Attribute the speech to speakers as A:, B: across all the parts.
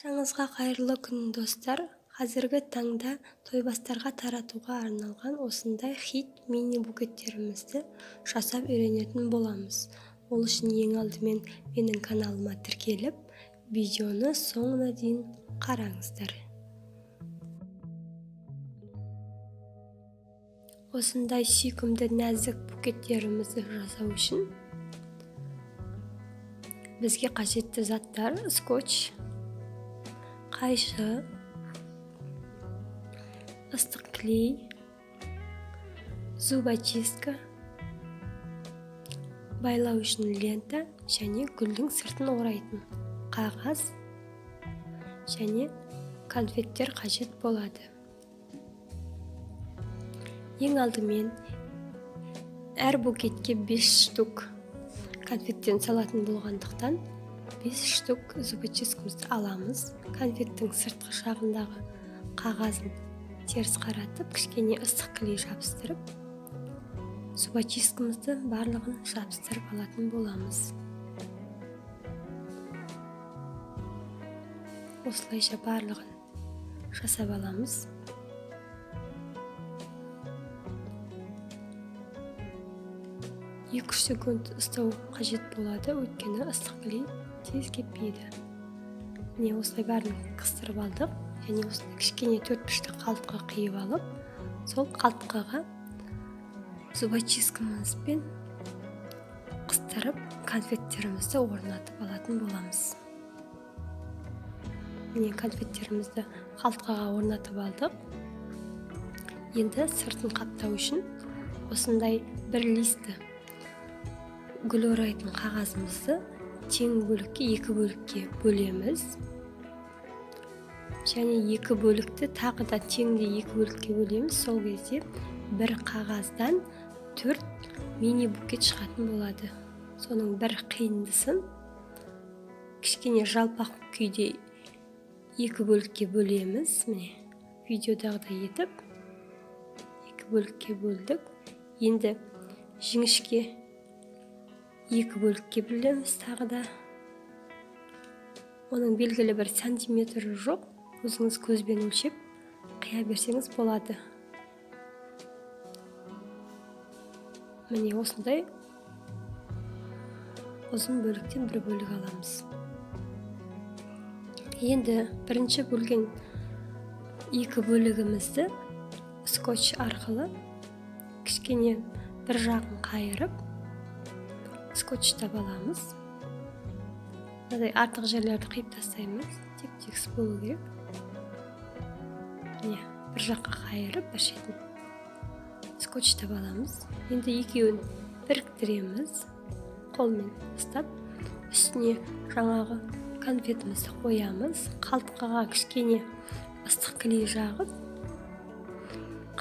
A: Баршаңызға қайырлы күн, достар! Қазіргі таңда тойбастарға таратуға арналған осындай хит мини букеттерімізді жасап үйренетін боламыз. Ол үшін ең алдымен менің каналыма тіркеліп, видеоны соңына дейін қараңыздар. Осындай сүйкімді нәзік букеттерімізді жасау үшін бізге қажетті заттар: скотч, қайшы, ыстық клей, зубочистка, байлау үшін лента және гүлдің сыртын орайтын қағаз және конфеттер қажет болады. Ең алдымен әр букетке 5 штук конфеттен салатын болғандықтан 5 штук зубочисткамызды аламыз. Конфеттің сыртқы жағындағы қағазын теріс қаратып, кішкене ыстық клей жабыстырып, зубочисткамызды барлығын жабыстырып алатын боламыз. Осылайша барлығын жасап аламыз. 2-3 секунд ыстау қажет болады, өйткені ыстық клей тез кеппейді. Міне, осылай бәрін қыстырып алдық және осындай кішкене төртбұрышты қалтқа қиып алып, сол қалтқаға зубочисткамызбен қыстырып конфеттерімізді орнатып алатын боламыз. Міне, конфеттерімізді қалтқаға орнатып алдық. Енді сыртын қаптау үшін осындай бір листі гүл орайтын қағазымызды тең бөлікке, екі бөлікке бөлеміз. Және екі бөлікті тағы да теңдей екі бөлікке бөлеміз. Сол кезде бір қағаздан 4 мини букет шығатын болады. Соның бір қиындысын кішкене жалпақ күйде екі бөлікке бөлеміз. Міне, видеодағыдай етіп екі бөлікке бөлдік. Енді жіңішке екі бөлікке бөлеміз тағы да. Оның белгілі бір сантиметрі жоқ, өзіңіз көзбен өлшеп қия берсеңіз болады. Міне, осындай ұзын бөліктен бір бөлік аламыз. Енді бірінші бөлген екі бөлігімізді скотч арқылы кішкене бір жағын қайырып скотчтап аламыз. Мынадай артық жерлерді қиып тастаймыз, теп-тегіс болу керек. Міне, бір жаққа қайырып, бір шетін скотчтап аламыз. Енді екеуін біріктіреміз, қолмен ұстап, үстіне жаңағы конфетімізді қоямыз. Қалтқаға кішкене ыстық клей жағып,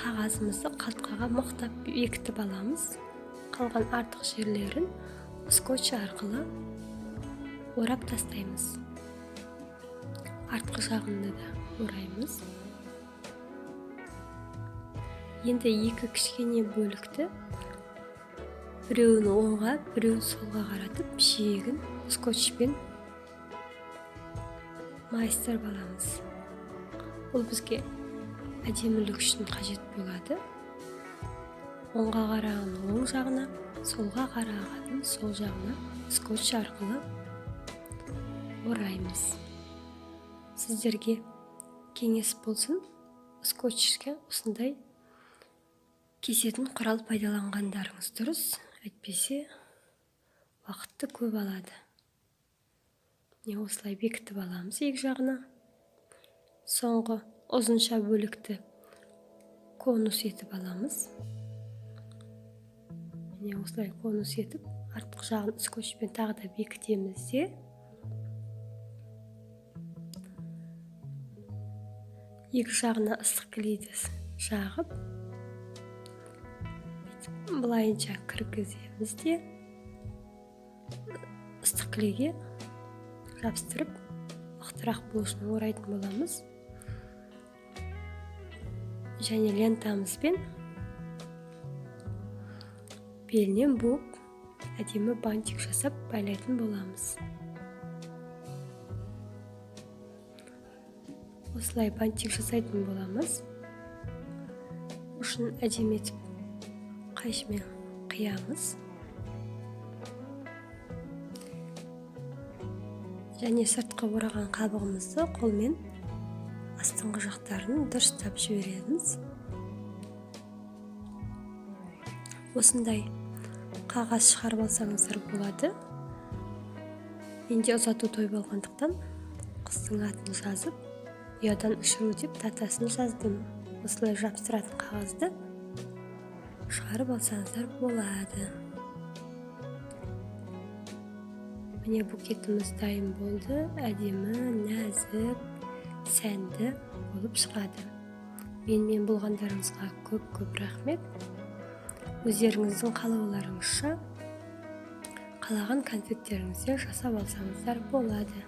A: қағазымызды қалтқаға мықтап бекітіп аламыз. Қалған артық жерлерін скотч арқылы орап тастаймыз. Артқы жағында да ораймыз. Енді екі кішкене бөлікті біреуін оңға, біреуін солға қаратып, жиегін скотчпен майыстырып аламыз. Бұл бізге әдемілік үшін қажет болады. Оңға қараған оң жағына, солға қараған сол жағына скотч арқылы ораймыз. Сіздерге кеңес болсын, скотчке осындай кесетін құрал пайдаланғандарыңыз дұрыс, әйтпесе уақытты көп алады. Міне, осылай бекітіп аламыз екі жағына. Соңғы ұзынша бөлікті конус етіп аламыз. Міне, осылай конус етіп, артқы жағын скотчпен тағы да бекітеміз де, екі жағына ыстық клейді жағып, бүйтіп былайынша кіргіземіз де, ыстық клейге жабыстырып, мықтырақ болу үшін орайтын боламыз. Және лентамызбен белінен буып, әдемі бантик жасап байлайтын боламыз. Осылай бантик жасайтын боламыз. Ұшын әдемі етіп қайшымен қиямыз. Және сыртқы ораған қабығымызды қолмен астыңғы жақтарын дұрыстап жібереміз. Осындай қағаз шығарып алсаңыздар болады. Менде ұзату той болғандықтан қыздың атын жазып, ұядан ұшыру деп датасын жаздым. Осылай жабыстыратын қағазды шығарып алсаңыздар болады. Міне, букетіміз дайын болды. Әдемі, нәзік, сәнді болып шығады. Менімен болғандарыңызға көп-көп рахмет. Өздеріңіздің қалауларыңызша қалаған конфеттеріңізді жасап алсаңыздар болады.